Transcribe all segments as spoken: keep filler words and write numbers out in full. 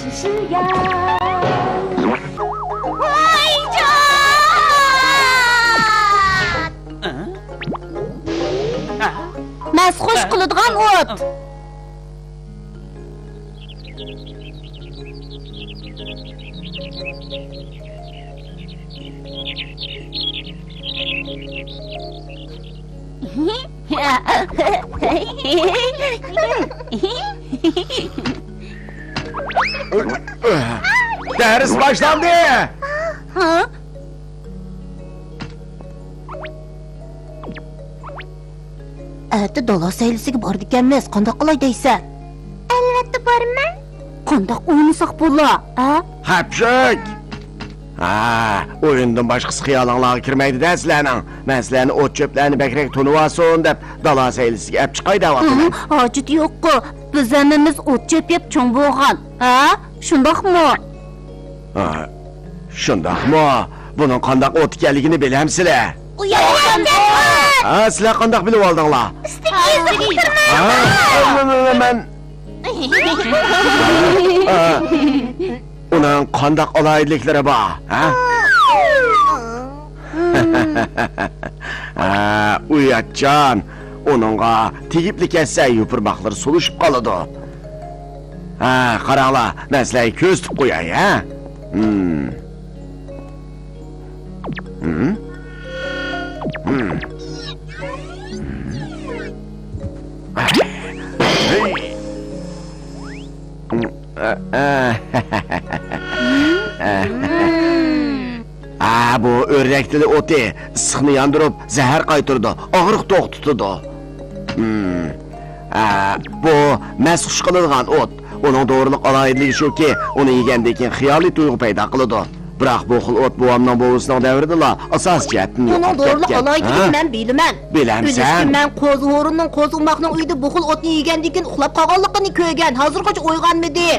ۋايجان! مەس خۇش قىلىدىغان ئوت. دەرس باشلاندى! ھە؟ ئەتە دالا سەيلىسىگە بارىدىكەنمىز، قانداق قىلاي دەيسەن؟ ئەلۋەتتە بارىمەن. قانداق ئوينىساق بولا، ھە؟ خەپشۈك! ھە، ئويۇندىن باشقىسى خىيالىڭلارغا كىرمەيدۇ-دە سىلەرنىڭ. مەن سىلەرنى ئوت-چۆپلەرنى بەكرەك تونۇۋالسۇن دەپ، دالا سەيلىسىگە ئەپ چىقاي دەۋاتىمەن. ھىم، ھاجىتى يوققۇ. بىز ھەممىمىز ئوت-چۆپ يەپ چوڭ بولغان، ھە؟ شۇنداقمۇ؟ ھە، شۇنداقمۇ؟ بۇنىڭ قانداق ئوت ئىكەنلىكىنى بىلەمسىلەر؟ ئۇياتقان ئوت! ھە، سىلەر قانداق بىلىۋالدىڭلار؟ ئۈستىگە يېزىپ تۇرماڭ! ھە، مەن، مەن، مەن، مەن. ھە، ئۇنىڭ قانداق ئالاھىدىلىكلىرى بار، ھە؟ ھە، ئۇياتچان، ئۇنىڭغا تېگىپلا كەتسە يوپۇرماقلىرى سولۇشۇپ قالىدۇ. ھە، قاراڭلار، مەن سىلەرگە كۆرسىتىپ قوياي، ھە؟ ھىم. ھىم. ھىم. ھېي. ھىم. ھە، بۇ ئۆرلەك تىلى ئوتى ئىسسىقنى ياندۇرۇپ، زەھەر قايتۇرىدۇ، ئاغرىق توختىتىدۇ. ھىم. ھە، بۇ مەس خۇش قىلىدىغان ئوت. ئۇنىڭ دورىلىق ئالاھىدىلىكى شۇكى، ئۇنى يېگەندىن كېيىن خىيالىي تۇيغۇ پەيدا قىلىدۇ. بىراق بۇ خىل ئوت بوۋامنىڭ بوۋىسىنىڭ دەۋرىدىلا ئاساسىي جەھەتتىن يوقاپ كەتكەن. بۇنىڭ دورىلىق ئالاھىدىلىكىنى مەن بىلىمەن. بىلەمسەن؟ ئۈلۈشكە مەن قوزا ھورۇننىڭ قوزا ئوماقنىڭ ئۆيىدە بۇ خىل ئوتنى يېگەندىن كېيىن ئۇخلاپ قالغانلىقىنى كۆرگەن. ھازىرغىچە ئويغانمىدى.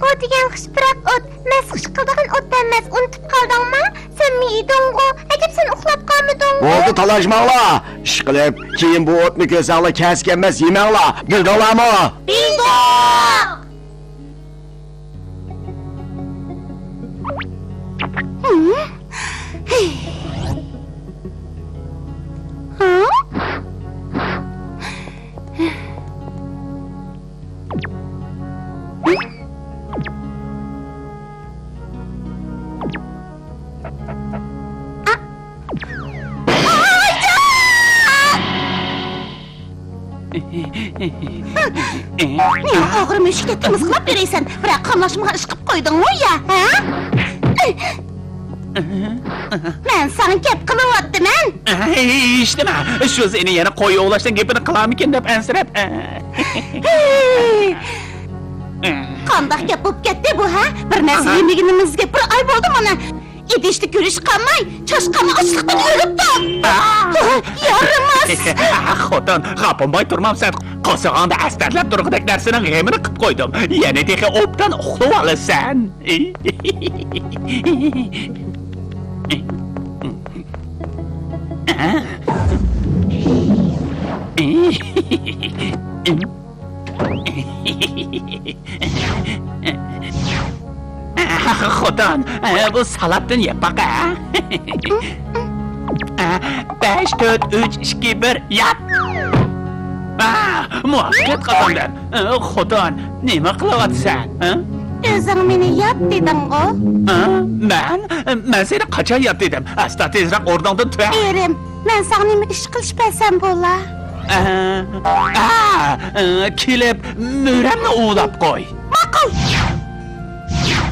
ئۇ دېگەن خۇش پۇراق ئوت، مەس خۇش قىلىدىغان ئوت ئەمەس، ئۇنتۇپ قالدىڭمۇ؟ سەن مېنى يېدىڭغۇ؟ ئەجەب سەن ئۇخلاپ قالمىدىڭغۇ؟ بولدى، تالاشماڭلار! ئىشقىلىپ، كېيىن بۇ ئوتنى كۆرسەڭلار كەسكەنمەس يېمەڭلار، بىلدىڭلارمۇ؟ بىلدۇق! نېمە ئاغرى مۈشۈكتەك تىمىسقىلاپ يۈرەيسەن؟ بىرەر قاملاشمىغان ئىش قىلىپ قويدۇڭمۇ يا، ھە؟ مەن ساڭا گەپ قىلىۋاتىمەن. ھېچنېمە. شۇ زېنى يەنە قوي ئوۋلاشنىڭ گېپىنى قىلارمىكىن دەپ ئەنسىرەپ. قانداق گەپ بولۇپ كەتتى بۇ، ھە؟ بىر نەرسە يېمىگىنىمىزگە بىر ئاي بولدى مانا. ئىدىشتە گۈرۈچ قالماي، چاشقاننى ئاچلىقتىن ئۆلۈپتۇ. يارىماس! خوتۇن، خاپىماي تۇرمامسەن؟ قورسىقىڭدا ئەستەرلەپ تۇرغۇدەك نەرسىنىڭ غېمىنى قىپ قويدۇم. يەنە تېخى ئوبدان ئۇخلىۋالىسەن. خوتۇن، بۇ سالاپتىن يەپ باقە. بەش، تۆت، ئۈچ، ئىككى، بىر، يات! مۇۋەپپەقىيەت قازاندىم. خوتۇن، نېمە قىلىۋاتىسەن؟ ئۆزۈڭ مېنى يات دېدىڭغۇ؟ مەن؟ مەن سېنى قاچان يات دېدىم؟ ئەستا تېزرەك ئورنۇڭدىن تۇر. ئېرىم، مەن ساڭا نېمە ئىش قىلىش بەرسەم بولا؟ ئە، ئە، ئە، كېلىپ مۈرەمنى ئۇۋىلاپ قوي. ماقۇل.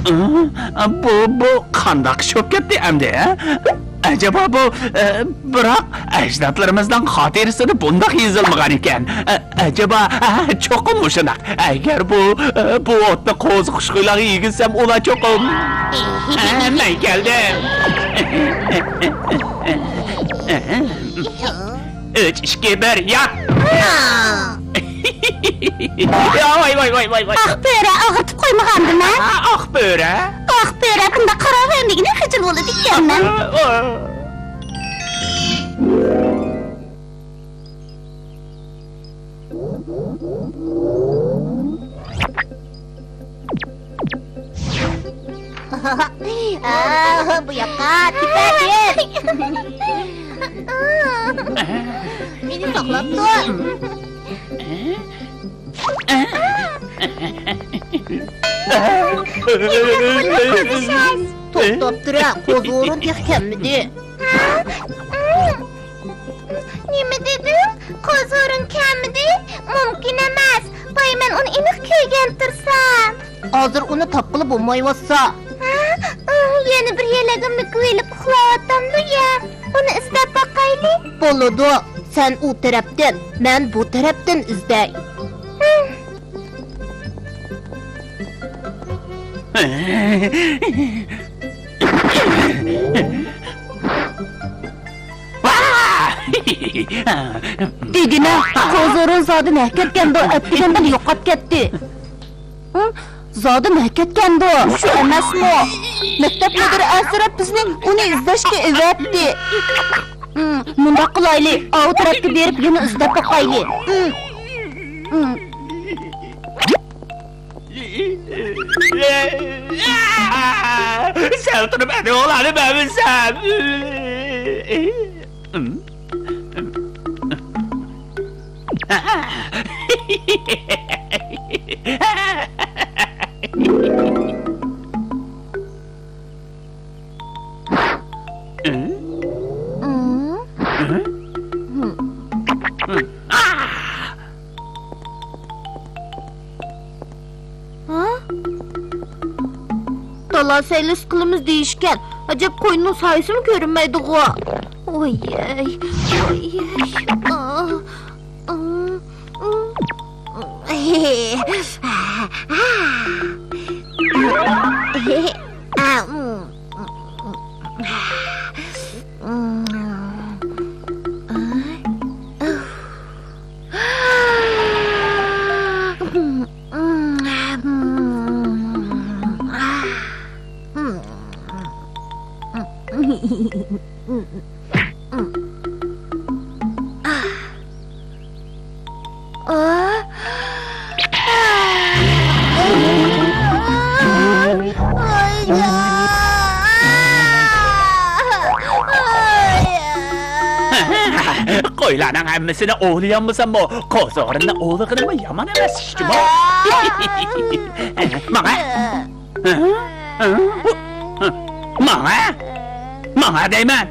ئە، بۇ، بۇ قانداق ئىش بولۇپ كەتتى ئەمدى، ھە؟ ئەجەبا بۇ، ئە، بىراق ئەجدادلىرىمىزنىڭ خاتىرىسىدە بۇنداق يېزىلمىغان ئىكەن. ئە، ئەجەبا، ئە، چوقۇم مۇشۇنداق. ئەگەر بۇ، ئە، بۇ ئوتنى قوزا خۇشخۇيلارغا يېگۈزسەم، ئۇلار چوقۇم. ئە، مەن كەلدىم. ئۈچ، ئىككى، بىر، يات! ۋاي، ۋاي، ۋاي، ۋاي، ۋاي. ئاق بۆرە ئاغرىتىپ قويمىغاندىمەن؟ ئاق بۆرە؟ ئاق بۆرە بۇنداق قارا بەرمىگىنى خىجىل بولىدىكەنمەن. ئا، بۇ ياققا تېپەتىن. مېنى ساقلاپ تۇر. توختاپ تۇرە، قوزا ھورۇن تېخى كەلمىدى. نېمە دېدىڭ؟ قوزا ھورۇن كەلمىدى؟ مۇمكىن ئەمەس. باي، مەن ئۇنى ئېنىق كۆرگەن تۇرسام. ھازىر ئۇنى تاپقىلى بولمايۋاتسا. ھە؟ ئۇ يەنە بىر يەرلەرگە مۆكۈۋېلىپ ئۇخلاۋاتامدۇ يا؟ ئۇنى ئىزدەپ باقايلى. بولىدۇ. سەن ئۇ تەرەپتىن، مەن بۇ تەرەپتىن ئىزدەي. دېگىنە، قوزا ھورۇن زادى نەگە كەتكەندۇ؟ ئەتىگەندىلا يوقاپ كەتتى. ھە؟ زادى نەگە كەتكەندۇ؟ شۇ ئەمەسمۇ؟ مەكتەپ مۇدىرى ئەنسىرەپ بىزنى ئۇنى ئىزدەشكە ئەۋەتتى. ھىم، مۇنداق قىلايلى، ئاۋۇ تەرەپكە بېرىپ يەنە ئىزدەپ باقايلى. ھىم. ھىم. سەل تۇرۇپ ئەدىڭلارنى بەرمىسەم. ھە؟ دالا سەيلىسى قىلىمىز دېيىشكەن. ئەجەب قوينىنىڭ سايىسىمۇ كۆرۈنمەيدىغۇ. ۋاي، ۋاي، ۋاي. قويلارنىڭ ھەممىسىنى ئوۋلىيالمىساممۇ، قوزا ھورۇننى ئوۋلىغىنىممۇ يامان ئەمەس ئىش جۇمۇ. ماڭا! ماڭا! ماڭا دەيمەن!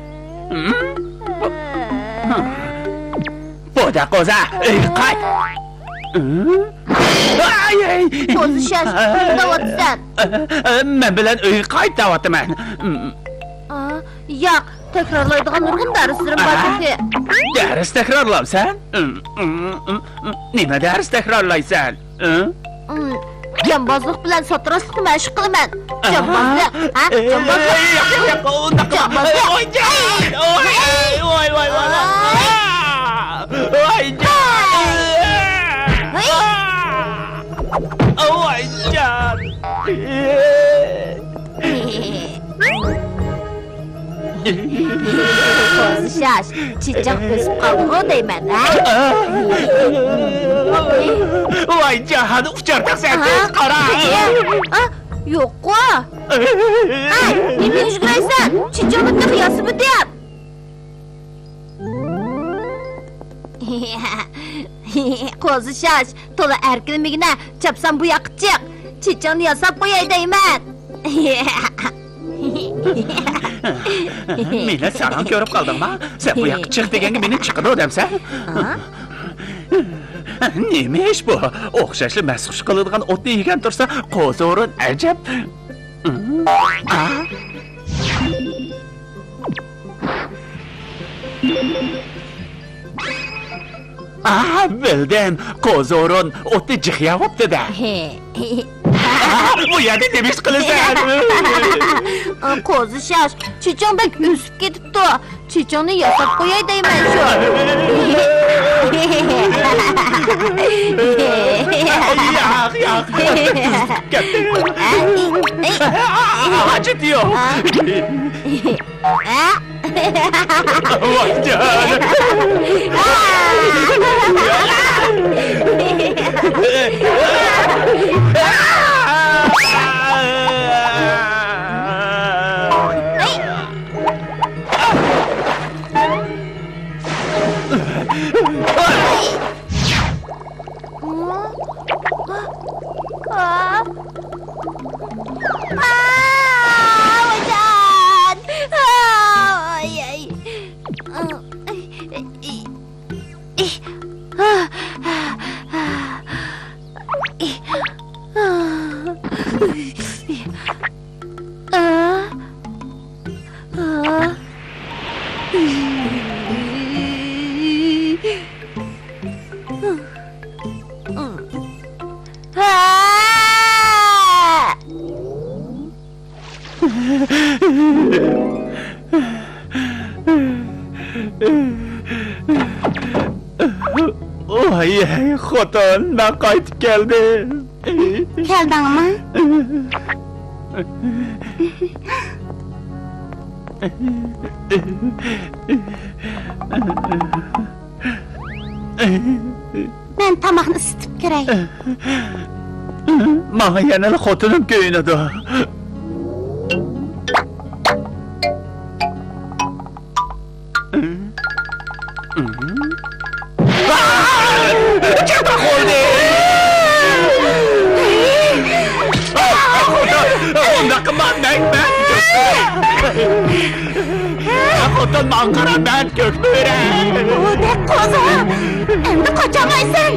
بودا قوزا، ئۆيگە قايت! قوزا شاش، نېمە دەۋاتىسەن؟ مەن بىلەن ئۆيگە قايت دەۋاتىمەن. ياق، تەكرارلايدىغان نۇرغۇن دەرسلىرىم بار تېخى. دەرس تەكرارلامسەن؟ نېمە دەرس تەكرارلايسەن؟ جامبازلىق بىلەن ساتىراشلىقنى مەشىق قىلىمەن. جامبازلىق، ھە؟ جامبازلىق. ياق، ياق، ياق، ئۇنداق قىلما. جامبازلىق. ۋاي، جان! ۋاي، ۋاي، ۋاي، ۋاي، ۋاي. ۋاي، جان! ۋاي، جان! قوزا شاش، چېچىڭ ئۆسۈپ قالدىغۇ دەيمەن، ھە؟ ۋاي جاھان، ئۇچار تەقسەن، ھە؟ قارا! ھە؟ يوققۇ! ھەي، نېمە يۈگۈرەيسەن؟ چېچىڭنى تېخى ياسىمىدىم! قوزا شاش، تولا ئەركىلىمىگىنە، چاپسان بۇ ياققا چىق. چېچىڭنى ياساپ قوياي دەيمەن. مېنى ساراڭ كۆرۈپ قالدىڭما؟ سەن بۇ ياققا چىق دېگەنگە مېنى چىقىدۇ دەمسەن؟ ھە؟ نېمە ئىش بۇ؟ ئوخشاشلا مەستخۇش قىلىدىغان ئوتنى يېگەن تۇرسا، قوزا ھورۇن ئەجەب. ئاھ، بىلدىم. قوزا ھورۇن ئوتنى جىق يەۋاپتۇ-دە. ئاھ، بۇ يەردە نېمە ئىش قىلىسەن؟ قوزا شاش، چېچىڭ بەك ئۆسۈپ كېتىپتۇ. چېچىڭنى ياساپ قوياي دەيمەن شۇ. ياق، ياق. كەتتى. ھاجىتى يوق. ۋاي جان! ئاۋۇجان! ئاي، ئاي. ۋاي، خوتۇن، مەن قايتىپ كەلدىم. كەلدىڭمۇ؟ مەن تاماقنى ئىسسىتىپ كىرەي. ماڭا يەنىلا خوتۇنۇم كۆيۈنىدۇ. چىقتى قولدى. ئۇنداق قىلما، مەن، مەن. خوتۇن ماڭا قارا، مەن كۆك بۆرە. ئۇدەك قوزا، ئەمدى قاچالمايسەن.